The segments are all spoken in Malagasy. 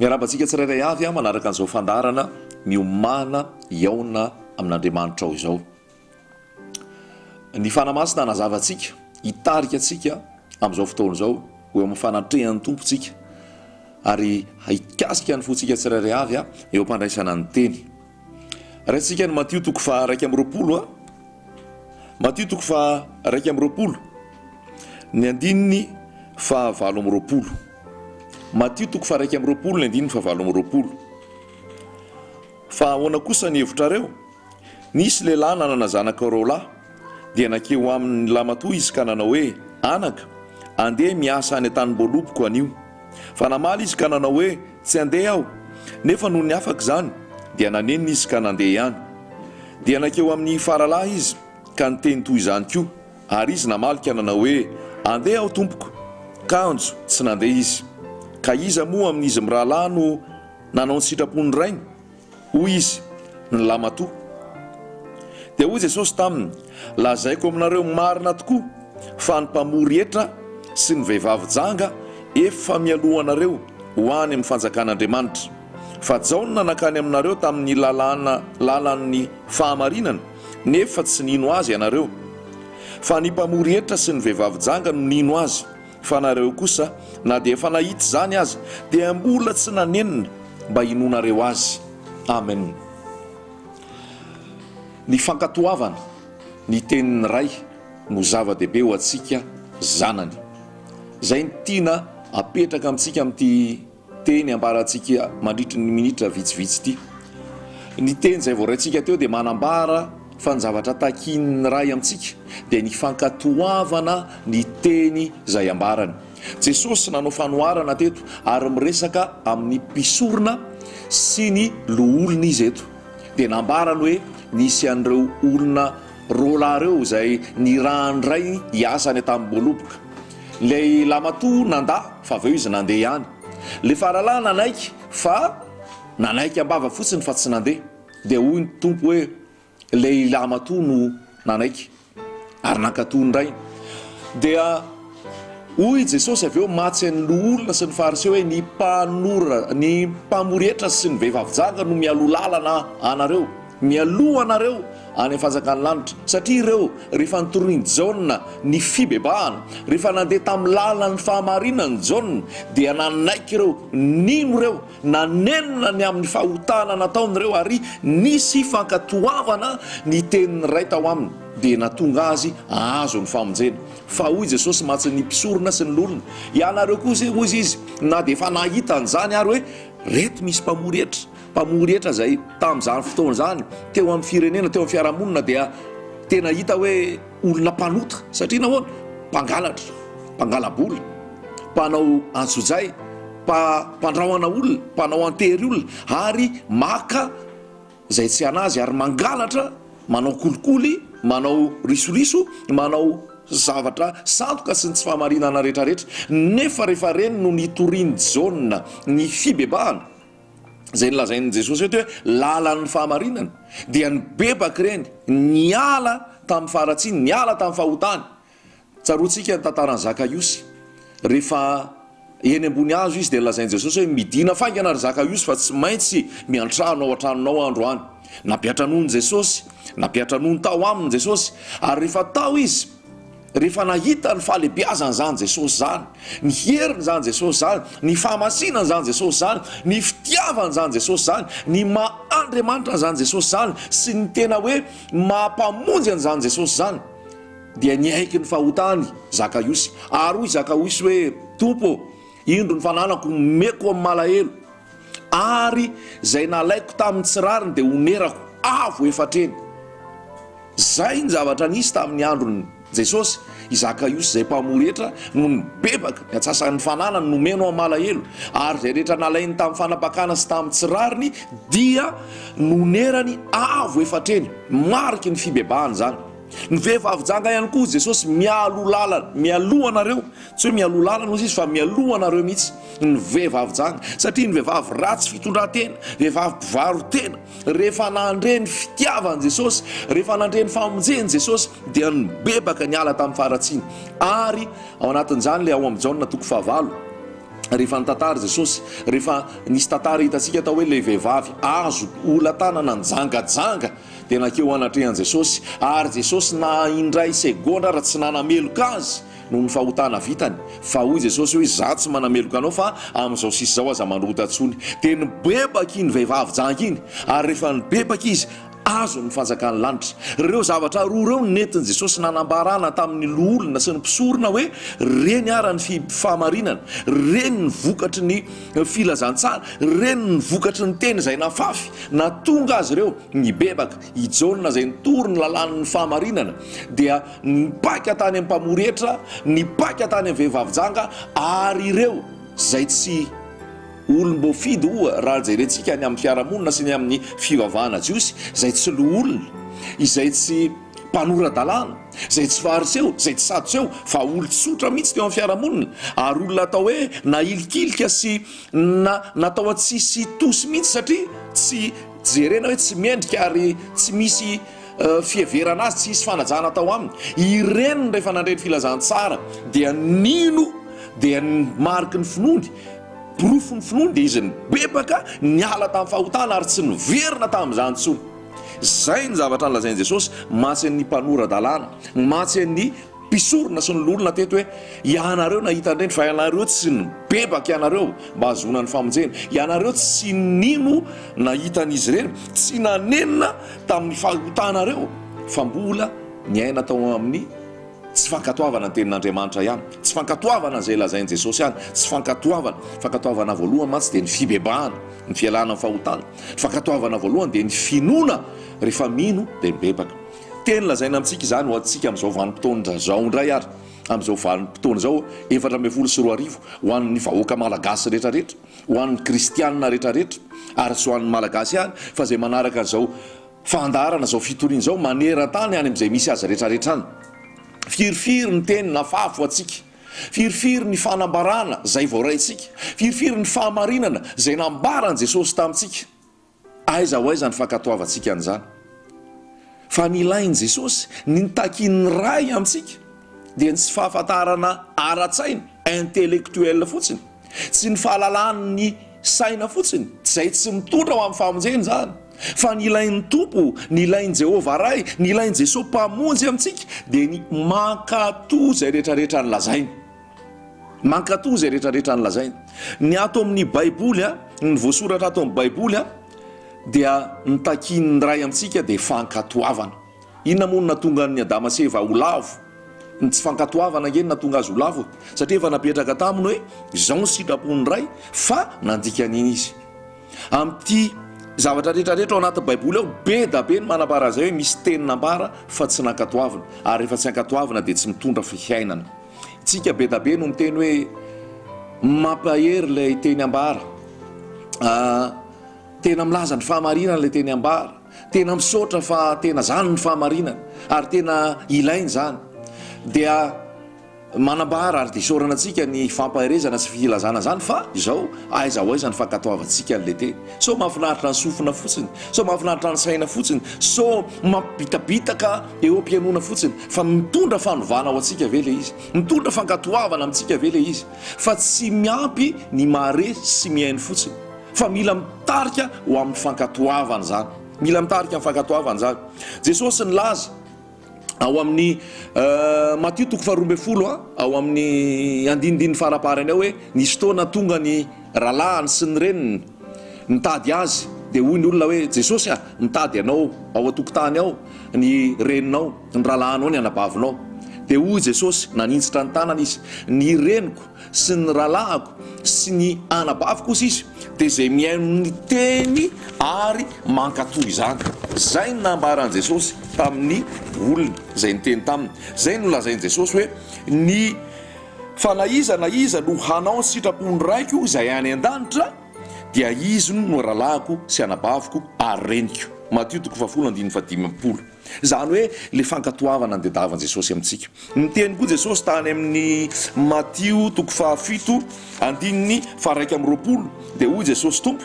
Miarahaba antsika tsirairay avy manaraka an'izao fandaharana miomana hihaona amin'Andriamanitra ao izao. Ny Fanahy Masina hanazava antsika, hitarika antsika amin'izao fotoana izao ho eo amin'ny fanatrehan'ny Tompo tsika ary hikasika ny fontsika tsirairay avy eo am-pandraisana ny teny. Raisika ny Matio toko faha 21 a. Matio toko faha 21 ny andininy faha 28. Matio toko faha 21 ny andininy faha 28. Fa ahoana kosa ny hevitrareo? Nisy lehilahy nanana zanaka roalahy, dia nankeo aminy ny lahimatoa izy ka nanao hoe, Anaka, andeha miasa any an-tanim-boaloboko anio. Fa namaly izy ka nanao hoe, Tsy handeha aho. Nefa nony afaka izany, dia nanenina izy ka nandeha ihany. Dia nankeo amin'ny faralahy izy ka niteny toy izany koa, ary izy namaly ka nanao hoe, Andeha aho, tompoko. Kanjo tsy nandeha izy. Ka iza moa amin'izy mirahalahy no nanao ny sitrapon'ny rainy? Hoy izy, Ny lahimatoa. Dia hoy Jesosy taminy, Lazaiko aminareo marina tokoa fa ny mpamory hetra sy ny vehivavy janga efa mialoha anareo ho any amin'ny fanjakan'Andriamanitra. Fa Jaona nankany aminareo tamin'ny lalàna lalan'ny fahamarinana, nefa tsy nino azy ianareo. Fa ny mpamory hetra sy ny vehivavy janga no nino azy. Fa nareo kosa, na dia efa nahita izany aza, dia mbola tsy nanenina mba hinoanareo azy. Amen. Ny fankatoavana ny tenin'ny Ray no zava-dehibe ho antsika zanany. Izay no tiana apetraka amintsika amin'ity Teny ambarantsika mandritry ny minitra vitsivitsy ity. Ny teny izay voaraintsika teo dia manambara fa ny zavatra takian'ny Ray amintsika dia ny fankatoavana ny teny izay ambarany. Jesosy nanao fanoharana teto ary miresaka amin'ny mpisorona sy ny loholona Izy eto. Dia nambarany hoe nisy an'ireo olona roalahy ireo izay nirahan'ny Rainy hiasa any an-tanim-boaloboka. Ilay lamatoa nandà fa avy eo izy nandeha ihany. Ilay faralahy nanaiky fa nanaiky am-bava fotsiny fa tsy nandeha. Dia hoy ny Tompo hoe ilay lamatoa no nanaiky ary nankatò ny rainy. Dia hoy Jesosy avy eo matsy an'ny loholona sy ny Fariseo hoe ny mpanora, ny mpamory hetra sy ny vehivavy janga no mialoha lalana anareo. Mialoha anareo any amin'ny fanjakan'ny lanitra, satria ireo, rehefa notorian'i Jaona ny fibebahana, rehefa nandeha tamin'ny lalan'ny fahamarinana Jaona, dia nanaiky ireo, nino ireo, nanenina ny amin'ny fahotana nataony ireo, ary nisy fankatoavana ny tenin'ny Ray tao aminy, dia nahatonga azy hahazo ny famonjena. Fa hoy Jesosy mantsy ny mpisorona sy ny loholona, Ianareo kosa, hoy Izy, na dia efa nahita an'izany ary hoe, Reto misy mpamory hetra, Mpamory hetra izay tamin'izany fotoana izany teo amin'ny firenena, teo amin'ny fiarahamonina dia tena hita hoe olona mpanota satria nahoana? Mpangalatra, mpangala-bola, mpanao antsojay, mpandrahona olona, mpanao antery olona ary maka izay tsy an'azy ary mangalatra, manao kolikoly, manao risoriso, manao zavatra sandoka sy ny tsy fahamarinana rehetrarehetra. Nefa rehefa reny no nitorian'i Jaona ny fibebahana, izay nolazain'i Jesosy eto hoe lalan'ny fahamarinana, dia nibebaka ireny, niala tamin'ny faharatsiany, niala tamin'ny fahotany. Tsaroantsika ny tantaran'i Zakaiosy, rehefa eny ambony hazo izy dia nolazain'i Jesosy hoe midina faingana ry Zakaiosy fa tsy maintsy miantrano ao an-tranonao aho androany. Nampiantranoiny Jesosy, nampiantranoiny tao aminy Jesosy, ary rehefa tao izy, Rehefa nahita ny fahalebiazan'izany Jesosy izany, ny herin'izany Jesosy izany, ny fahamasinan'izany Jesosy izany, ny fitiavan'izany Jesosy izany, ny maha Andriamanitra an'izany Jesosy izany, sy ny tena hoe maha Mpamonjy an'izany Jesosy izany, dia niaiky ny fahotany Zakaiosy. Ary hoy Zakaiosy hoe, Tompo ô, indro ny fananako omeko amin'ny malahelo, ary izay nalaiko tamin'ny tsy rariny dia honerako avo efatr'heny. Izay ny zavatra nisy tamin'ny andron'i Jesosy, i Zakaiosy izay mpamory hetra no nibebaka, ny antsasan'ny fananany nomeny ho amalahelo, ary izay rehetra nalainy tamin'ny fanapakana sy tamin'ny tsy rariny dia nonerany avo efatr'heny, mariky ny fibebahana izany. Ny vehivavy janga ihany koa, Jesosy mialoha lalana, mialoha anareo, tsy hoe mialoha lalana hozy izy fa mialoha anareo mihitsy, ny vehivavy janga, satria ny vehivavy ratsy fitondran-tena, vehivavy mpivaro-tena, Rehefa nandre ny fitiavan'i Jesosy, rehefa nandre ny famonjen'i Jesosy, dia nibebaka niala tamin'ny faharatsiany. Ary ao anatin'izany ilay ao amin'ny Jaona toko fahavalo, Rehefa nitantara Jesosy, rehefa nisy tantara hitantsika atao hoe ilay vehivavy azo ola-tanana nijangajanga dia nankeo anatrehan'i Jesosy, ary Jesosy na indray segondra ara tsy nanameloka azy noho ny fahotana vitany, fa hoy Jesosy hoe izaho tsy manameloka anao fa amin'izao sisa izao aza manota intsony. Dia nibebaka iny vehivavy janga iny, ary rehefa nibebaka izy, Azony ny fanjakan'ny lanitra. Ireo zavatra roa ireo no nentin'i Jesosy nanambarana tamin'ny loholona sy ny mpisorona hoe, Reny ara ny fahamarinana, reny ny vokatry ny filazantsara, reny ny vokatry ny teny izay nafafy, nahatonga azy ireo nibebaka. I Jaona izay nitory ny lalàn'ny fahamarinana dia nipaika tany amin'ny mpamory hetra, nipaika tany amin'ny vehivavy janga, ary ireo izay tsy. Olom-boafidy oa raha jerentsika ny amin'ny fiarahamonina sy ny amin'ny fivavahana jiosy, izay tsy loholona, izay tsy mpanora-dalàna, izay tsy fariseo, izay tsy sadoseo, fa olon-tsotra mihitsy teo amin'ny fiarahamonina, ary olona atao hoe nahilikilika sy na natao an-tsisy tosy mihitsy satria tsy jerena hoe tsy mendrika ary tsy misy fiheverana azy, tsy hisy fanajana atao aminy. Ireny rehefa nandre ny filazantsara dia nino, dia ny mariky ny finoany, Porofon'ny finoany dia izy nibebaka, niala tamin'ny fahotana ary tsy niverina tamin'izany intsony. Izay ny zavatra nolazain'i Jesosy mantsy an'ny mpanora-dalàna, mantsy an'ny mpisorona sy ny loholona teto hoe, Ianareo nahita an'ireny fa ianareo tsy nibebaka ianareo mba hahazoana ny famonjena. Ianareo tsy nino nahita an'izy ireny, tsy nanenina tamin'ny fahotanareo fa mbola niaina tao amin'ny Tsy fankatoavana ny tenin'Andriamanitra ihany, tsy fankatoavana izay lazain'i Jesosy ihany, tsy fankatoavana. Fankatoavana voalohany mantsy dia ny fibebahana, ny fialana amin'ny fahotana. Ny fankatoavana voalohany dia ny finoana, rehefa mino dia mibebaka. Teny lazaina amintsika izany ho antsika amin'izao vanim-potoana izao indray ary, amin'izao vanim-potoana izao 2014, ho an'ny vahoaka malagasy rehetrarehetra, ho an'ny kristianina rehetrarehetra, ary tsy ho an'ny malagasy ihany fa izay manaraka an'izao Fandaharana izao fitoriana izao maneran-tany any amin'izay misy azy rehetrarehetra any. Firifiry ny teny nafafy ho antsika. Firifiry ny fanambarana izay voaraintsika. Firifiry ny fahamarinana izay nambaran'i Jesosy tamintsika. Aiza ho aiza ny fankatoavantsika an'izany? Fa ny ilain'i Jesosy, ny nitakian'ny Ray amintsika dia ny tsy fahafantarana ara-tsaina, intellectuel, fotsiny. Tsy ny fahalalan'ny saina fotsiny, izay tsy mitondra ho amin'ny famonjena izany, fa ny ilain'ny Tompo, ny ilain'i Jehovah Ray, ny ilain'i Jesosy Mpamonjy amintsika, dia ny mankatò izay rehetrarehetra nolazainy. Mankatò izay rehetrarehetra nolazainy. Ny ato amin'ny Baiboly, ny voasoratra ato amin'ny Baiboly, dia ny takian'ny Ray amintsika dia fankatoavana. Inona moa no nahatonga an'i Adama sy Eva ho lavo? Ny tsy fankatoavana ange no nahatonga azy ho lavo e! Satria efa napetraka taminy hoe izao ny sitrapon'ny Ray fa nandika an'iny izy. Amin'ity zavatra rehetra rehetra ao anaty Baiboly ao, be da be ny manambara an'izay hoe misy teny nambara fa tsy nankatoavina, ary rehefa tsy ankatoavina dia tsy mitondra fiainana. Tsika be da be no miteny hoe mampahery ilay teny ambara. Tena milaza ny fahamarinana ilay teny ambara. Tena misaotra fa tena zany ny fahamarinana ary tena ilaina izany. Dia manambara ary dia isaorana antsika ny fampaherezana sy filazana izany fa izao aiza ho aiza ny fankatoavantsika an'ilay teny. Sao mahafinaritra ny sofina fotsiny, sao mahafinaritra ny saina fotsiny, sao mampibitabitaka eo am-pihainoana fotsiny fa mitondra fanovana ho antsika ve ilay izy? Mitondra fankatoavana amintsika ve ilay izy? Fa tsy miampy ny mahare sy mihaino fotsiny. Fa mila mitarika ho amin'ny fankatoavana izany. Mila mitarika amin'ny fankatoavana izany. Jesosy nilaza ao amin'ny Matio toko faharoa ambin'ny folo, ao amin'ny andinindininy faraparany ao hoe nisy fotoana tonga ny rahalahiny sy ny reniny nitady azy, dia hoy ny olona hoe Jesosy a, mitady anao ao an-tokotany ao ny reninao, ny rahalahinao, ny anabavinao. Dia hoy Jesosy, naninjitra ny tanany izy, ny reniko sy ny rahalahiko sy ny anabaviko hozy izy dia izay mihaino ny teny ary mankatò izany. Izay no nambaran'i Jesosy tamin'ny olona izay niteny taminy. Izay no nolazain'i Jesosy hoe, Ny fa na iza na iza no hanao ny sitrapon'ny Raiko izay any an-danitra, dia izy no rahalahiko sy anabaviko ary reniko. Matio toko fahafolo andininy fahadimampolo. Izany hoe ilay fankatoavana ny diadavan'i Jesosy amintsika. Niteny koa Jesosy tany amin'ny Matio toko fahafito andininy faha-21 dia hoy Jesosy Tompo,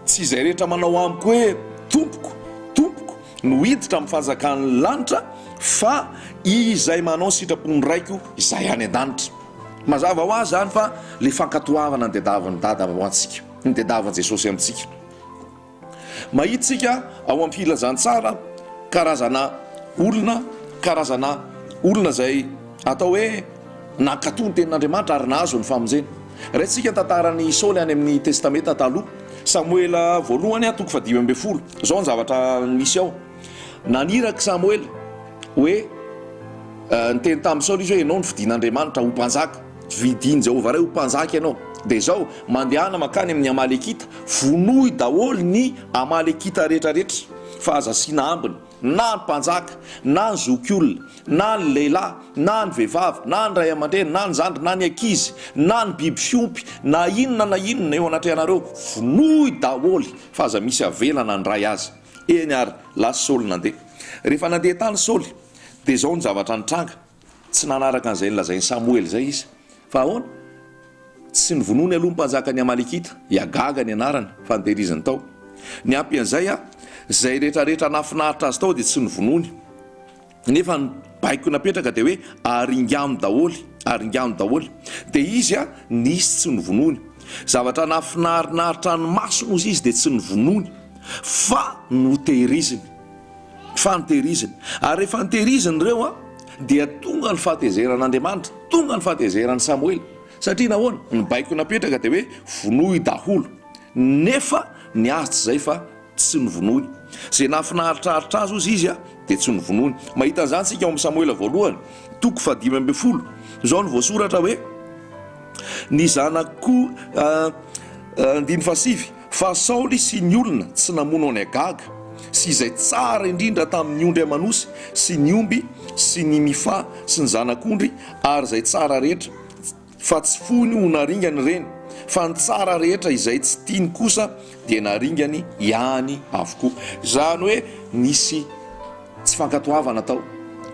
Tsy izay rehetra manao amiko hoe, Tompoko, Tompoko, no hiditra amin'ny fanjakan'ny lanitra, fa izay manao ny sitrapon'ny Raiko izay any an-danitra. Mazava ho azy izany fa ilay fankatoavana ny tadiavin'i Dada ho antsika, ny tadiavin'i Jesosy amintsika. Mahita isika ao amin'ny filazantsara karazana olona, karazana olona izay atao hoe nankatò ny tenin'Andriamanitra ary nahazo ny famonjena. Raisitsika ny tantaran'i Saoly any amin'ny Testamenta Taloha, Samoela voalohany toko fahadimy ambin'ny folo. Izao ny zavatra misy ao. Naniraka Samoela hoe niteny tamin'i Saoly izy hoe ianao no fidin'Andriamanitra ho mpanjaka. Vidin'i Jehovah Ray ho mpanjaka ianao. Dia izao, mandehana mankany amin'ny Amalekita, vonoy daholo ny Amalekita rehetrarehetra, fa aza asiana ambiny, na ny mpanjaka, na ny zokiolona, na ny lehilahy, na ny vehivavy, na ny ray aman-dreny, na ny zandry, na ny ankizy, na ny biby fiompy, na inona na inona eo anatrehanareo, vonoy daholo, fa aza misy avela na ny iray aza. Eny ary, lasa Saoly nandeha. Rehefa nandeha tany Saoly, dia izao ny zavatra nitranga. Tsy nanaraka an'izay nolazain'i Samoela izay izy. Fa ahoana? Tsy novonoiny aloha ny mpanjakan'ny Amalekita, i Agaga ny anarany, fa notehiriziny tao. Niampy an'izay, izay rehetrarehetra nahafinaritra azy tao dia tsy novonoiny. Nefa ny baiko napetraka dia hoe aringano daholo, aringano daholo. Dia izy nisy tsy novonoiny. Zavatra nahafinarinaritra ny masony hozy izy dia tsy novonoiny, fa notehiriziny. Fa notehiriziny. Ary rehefa notehiriziny ireo an, dia tonga ny fahatezeran'Andriamanitra, tonga ny fahatezeran'i Samoela. Satria nahoana? Ny baiko napetraka dia hoe vonoy daholo. Nefa ny azy tsy izay fa tsy novonoiny. Izay nahafinaritraritra azy hozy izy dia tsy novonoiny. Mahita an'izany isika ao amin'ny Samoela voalohany, toko fahadimy ambin'ny folo. Izao no voasoratra hoe, Ny zanako, andininy fahasivy, Fa Saoly sy ny olona tsy namono an'i Agaga, sy izay tsara indrindra tamin'ny ondry aman'osy sy ny omby sy ny mifaha sy ny zanak'ondry ary izay tsara rehetra, fa tsy foiny ho naringany ireny, fa ny tsara rehetra izay tsy tiany kosa dia naringany ihany avokoa. Izany hoe nisy tsy fankatoavana tao,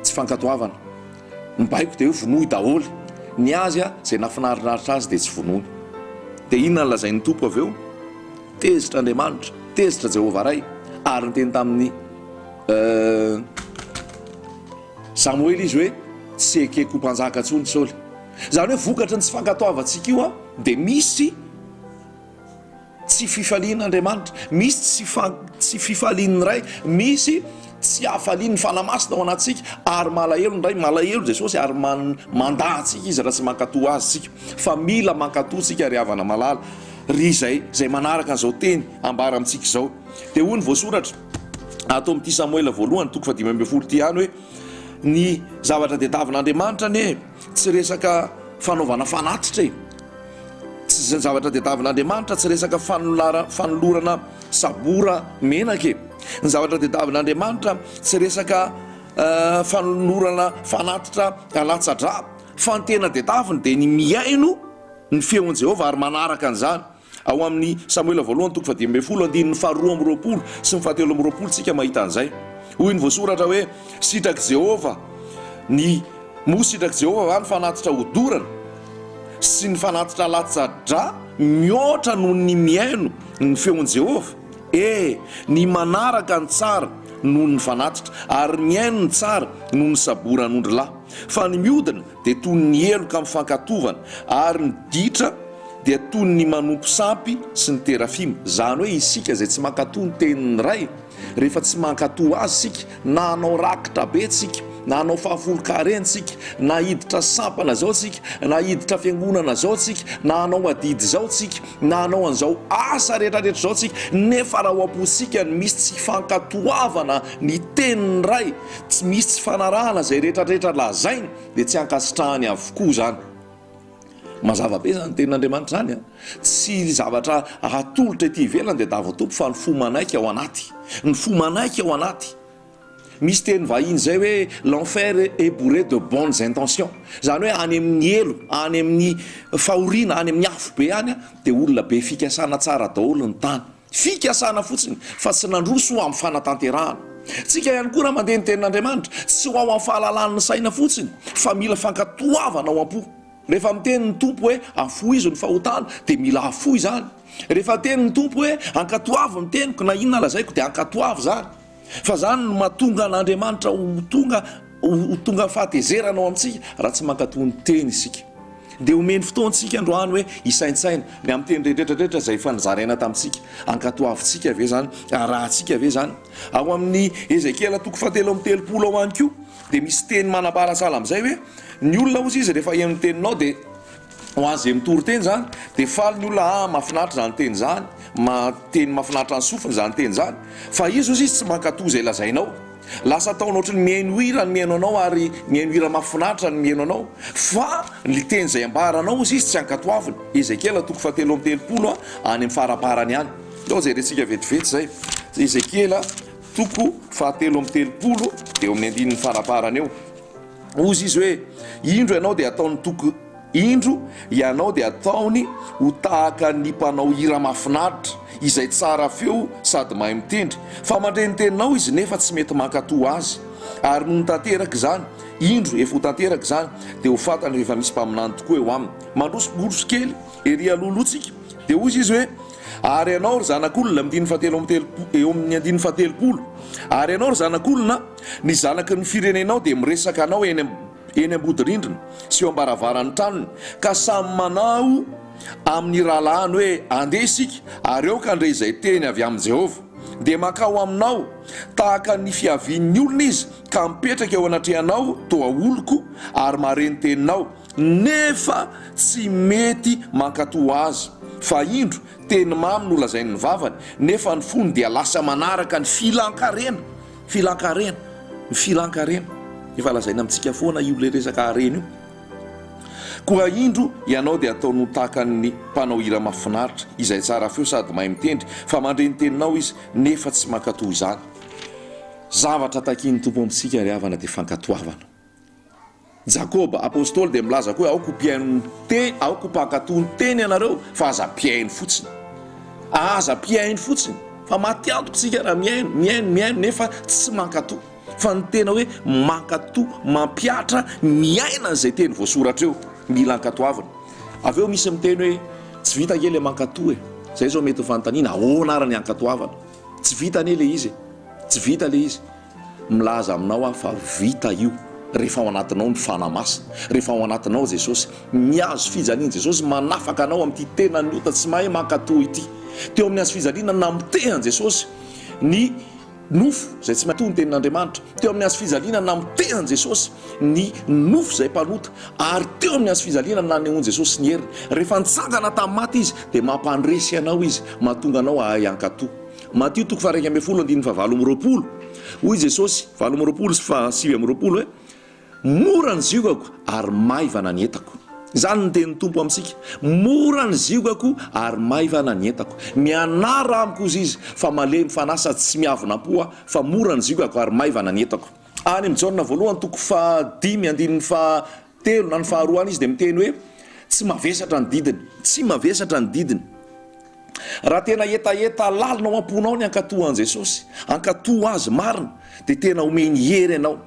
tsy fankatoavana. Ny baiko dia hoe vonoy daholo. Ny azy izay nahafinarinaritra azy dia tsy vonoiny. Dia inona no lazain'ny Tompo avy eo? Tezitra Andriamanitra, tezitra Jehovah Ray, ary niteny tamin'i Samoela izy hoe tsy ekeko ho mpanjaka intsony Saoly. Izany hoe vokatry ny tsy fankatoavantsika io dia misy Tsy fifalian'Andriamanitra, misy tsy fa tsy fifalian'ny Ray, misy tsy hafalian'ny Fanahy Masina ao anatintsika, ary malahelo ny Ray, malahelo Jesosy ary man mandà antsika Izy raha tsy mankatò Azy isika. Fa mila mankatò isika ry havana malala, ry izay izay manaraka an'izao teny ambara amintsika izao. Dia hoy ny voasoratra ato amin'ity Samoela voalohany toko fahadimy ambin'ny folo ity ihany hoe, Ny zavatra tadiavin'Andriamanitra anie tsy resaka fanaovana fanatitra e! Tsy izay zavatra tediavin'Andriamanitra, tsy resaka fanolorana sabora menaka e! Ny zavatra tediavin'Andriamanitra tsy resaka fanolorana fanatitra alatsa-drà, fa ny tena tediaviny dia ny mihaino ny feon'i Jehovah ary manaraka an'izany. Ao amin'ny Samoela voalohany toko fahadimy ambin'ny folo andininy faharoa amby roapolo sy ny fahatelo amby roapolo isika mahita an'izay. Hoy ny voasoratra hoe, Sitrak'i Jehovah ny Moa sitrak'i Jehovah va ny fanatitra hodorana sy ny fanatitra latsa-drà mihoatra noho ny mihaino ny feon'i Jehovah? E, ny manaraka ny tsara noho ny fanatitra, ary mihaino ny tsara noho ny saboran'ondrilahy. Fa ny miodina dia toy ny heloka amin'ny fankatovana, ary ny ditra dia toy ny manompo sampy sy ny terafima. Izany hoe isika izay tsy mankatò ny tenin'ny Ray, rehefa tsy mankatò Azy isika, na hanao rakitra be tsika, na hanao fahafolon-karena tsika, na hiditra sampana izao tsika, na hiditra fiangonana izao tsika, na hanao adidy izao tsika, na hanao an'izao asa rehetrarehetra izao tsika, nefa raha ao am-pontsika ny misy tsy fankatoavana ny tenin'ny Ray, tsy misy tsy fanarahana izay rehetrarehetra lazainy, dia tsy ankasitrahany avokoa izany. Mazava be izany tenin'Andriamanitra izany an! Tsy zavatra atolotra ety ivelany dia davin'ny Tompo fa ny fo manaiky ao anaty. Ny fo manaiky ao anaty. Misy teny vahiny izay hoe l'enfer est bourré de bonnes intentions. Izany hoe any amin'ny helo, any amin'ny fahoriana, any amin'ny afobe any dia olona be fikasana tsara daholo ny tany. Fikasana fotsiny fa tsy nandroso ho amin'ny fanatanterahana. Tsika ihany koa raha mandeha ny tenin'Andriamanitra, tsy ho ao amin'ny fahalalan'ny saina fotsiny fa mila fankatoavana ao am-po. Rehefa miteny ny Tompo hoe afoizo ny fahotana dia mila afoy izany. Rehefa miteny ny Tompo hoe ankatoavy ny teniko na inona lazaiko dia ankatoavy izany. Fa izany no mahatonga an'Andriamanitra ho tonga ho tonga fahatezerana ao amintsika raha tsy mankatoa ny teny isika. Dia omeny fotoana isika androany hoe hisaintsaina ny amin'ny teny rehetra rehetra izay efa nozaraina tamintsika. Ankatoavintsika ve izany? Arahantsika ve izany? Ao amin'ny Ezekiela toko fahatelo amby 30 ao ihany koa dia misy teny manambara sahala amin'izay hoe, ny olona hozy izy rehefa heno ny teninao dia ho an'izay mitory teny izany dia faly ny olona, ah mahafinaritra izany teny izany, ma- teny mahafinaritra ny sofiny izany teny izany, fa izy hozy izy tsy mankatò izay lazainao. Lasa ataonao ohatry ny mihaino hira ny mihaino anao ary mihaino hira mahafinaritra ny mihaino anao fa ny teny izay ambaranao hozy izy tsy ankatoaviny. Ezekiela toko fahatelo amby 30 any amin'ny faraparany any. Ndao jerentsika vetivety izay. Ezekiela toko fahatelo amby 30 dia eo amin'ny andininy faraparany eo. Hozy izy hoe, Indro ianao dia ataon'ny toko Indro ianao dia ataony ho tahaka ny mpanao hira mahafinaritra, izay tsara feo sady mahay mitendry. Fa mandre ny teninao izy nefa tsy mety mankatò azy. Ary nony tanteraka izany, indro, efa ho tanteraka izany, dia ho fantany fa efa misy mpaminany tokoa eo aminy. Mandroso kely ery alohaloha tsika, dia hozy izy hoe, Ary ianao, ry zanak'olona, andininy fahatelo amby telopolo, eo amin'ny andininy fahatelopolo, ary ianao, ry zanak'olona, ny zanaky ny firenenao dia miresaka anao eny eny am-bodirindrina sy eo am-baravaran'ny tranony, ka samy manao amin'ny rahalahiny hoe, Andeha isika, ary aoka handre izay teny avy amin'i Jehovah. Dia mankao aminao tahaka ny fiavian'ny olona izy, ka mipetraka eo anatrehanao toa oloko, ary mahare ny teninao. Nefa tsy mety mankatò azy. Fa indro, teny mamy no lazain'ny vavany, nefa ny fony dia lasa manaraka ny filan-karena. Filan-karena. Ny filan-karena. Efa lazaina amintsika foana io ilay resaka harena io. Koa indro, ianao dia ataony ho tahaka ny mpanao hira mahafinaritra, izay tsara feo sady mahay mitendry, fa mandre ny teninao izy, nefa tsy mankatò izany. Zavatra takian'ny Tompo amintsika ry havana dia fankatoavana. Jakoba, apostoly, dia milaza koa hoe aoka ho mpihaino ny teny, aoka ho mpankatò ny teny ianareo fa aza mpihaino fotsiny. Aza mpihaino fotsiny, fa maty antoka isika raha mihaino, mihaino, mihaino nefa tsy mankatò. Fa ny tena hoe mankatò, mampihatra, miaina an'izay teny voasoratra eo, mila ankatoavina. Avy eo misy miteny hoe tsy vita ange ilay mankatò e. Izay izao mety ho fanontaniana, ahoana ary ny ankatoavana? Tsy vita anie ilay izy e. Tsy vita ilay izy. Milaza aminao aho fa vita io rehefa ao anatinao ny Fanahy Masina, rehefa ao anatinao Jesosy. Ny hazo fijalian'i Jesosy manafaka anao amin'ity tenan'ny ota tsy mahay mankatò ity. Teo amin'ny hazo fijaliana namotehan'i Jesosy ny nofo izay tsy mankatò ny tenin'Andriamanitra. Teo amin'ny hazo fijaliana namotehan'i Jesosy ny nofo izay mpanota. Ary teo amin'ny hazo fijaliana nanehoan'i Jesosy ny heriny. Rehefa nitsangana tamin'ny maty Izy dia mampandresy anao Izy, mahatonga anao hahay hankatò. Matio toko faha-11 andininy faha-28, hoy Jesosy, 28 sy faha-29 hoe, Mora ny ziogako ary maivana ny entako. Izany ny tenin'ny Tompo amintsika, Mora ny ziogako ary maivana ny entako. Mianara amiko, hozy Izy, fa malemy fanahy sady tsy miavona am-po Aho, fa mora ny ziogako ary maivana ny entako. Any amin'ny Jaona voalohany toko fahadimy andininy faha telo na ny faharoa any izy dia miteny hoe, Tsy mavesatra ny didiny. Tsy mavesatra ny didiny. Raha tena hetaheta lalina ao am-ponao ny hankatò an'i Jesosy, hankatò Azy marina, dia tena homeny hery ianao.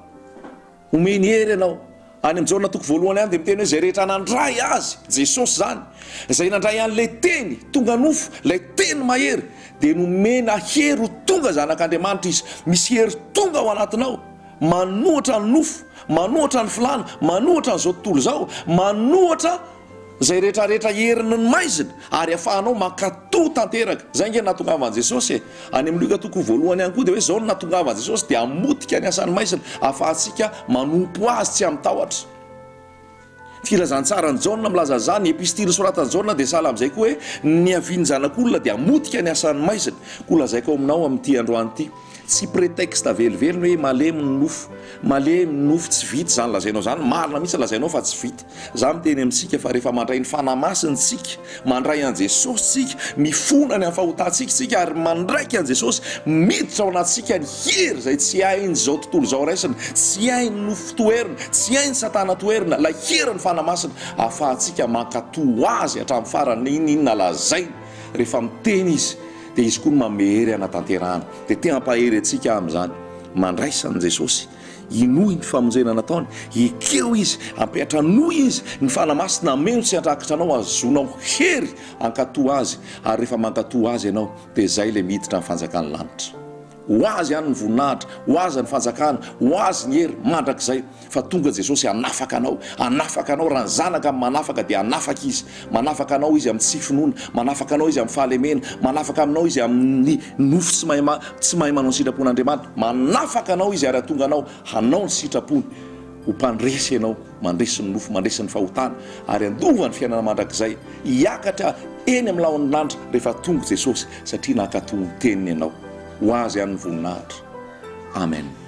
Homeny hery ianao. Any amin'ny Jaona toko voalohany any dia miteny hoe izay rehetra nandray Azy, Jesosy izany, izay nandray an'ilay Teny tonga nofo, ilay Teny mahery, dia nomena hery ho tonga zanak'Andriamanitra izy. Misy hery tonga ao anatinao, manohitra ny nofo, manohitra ny filàna, manohitra an'izao tontolo izao, manohitra Izay rehetra rehetra heriny ny maizina ary afahanao mankatò tanteraka. Izay ange no nahatongavan'i Jesosy e! Any amin'ny Lioka toko voalohany ihany koa dia hoe izao no nahatongavan'i Jesosy dia hamotika ny asan'ny maizina ahafahantsika manompo Azy tsy amin-tahotra. Filazantsaran'i Jaona milaza an'izany, ny epistily nosoratan'i Jaona dia sahala amin'izay koa hoe ny niavian'ny Zanak'olona dia hamotika ny asan'ny maizina. Koa lazaiko aminao amin'ity androany ity, Tsy prétexte velively ny hoe malemy ny nofo, malemy ny nofo, tsy vita izany lazainao izany, marina mihitsy lazainao fa tsy vita. Za miteny amintsika fa rehefa mandray ny Fanahy Masina tsika, mandray an'i Jesosy tsika, mifona ny amin'ny fahotantsika tsika ary mandraika an'i Jesosy, miditra ao anatintsika ny hery izay tsy hain'izao tontolo izao raisina, tsy hain'ny nofo toherina, tsy hain'i Satana toherina, ilay herin'ny Fanahy Masina ahafahantsika mankatò Azy hatramin'ny farany na inona inona lazainy rehefa miteny Izy. Dia Izy koa no manome hery hanatanterahana. Dia te hampahery antsika aho amin'izany. Mandraisa an'i Jesosy. Inoy ny famonjena nataony. Ekeo Izy. Ampiantranoy Izy. Ny Fanahy Masina hameno sy handrakitra anao hahazoanao hery hankatò Azy. Ary rehefa mankatò Azy ianao, dia izay ilay miditra ny fanjakan'ny lanitra. Ho Azy ihany ny voninahitra, ho Azy ny fanjakana, ho Azy ny hery mandrakizay. Fa tonga Jesosy hanafaka anao, hanafaka anao, raha ny Zanaka no manafaka dia hanafaka Izy. Manafaka anao Izy amin'ny tsy finoana, manafaka anao Izy amin'ny fahalemena, manafaka aminao Izy amin'ny nofo tsy mahay tsy mahay manao ny sitrapon'Andriamanitra. Manafaka anao Izy ary hahatonga anao hanao ny sitrapony. Ho mpandresy ianao, mandresy ny nofo, mandresy ny fahotana, ary handova ny fiainana mandrakizay. Hiakatra eny amin'ny lahon'ny lanitra rehefa tonga Jesosy, satria nankatò ny teniny ianao. Ho Azy ihany ny voninahitra. Amen.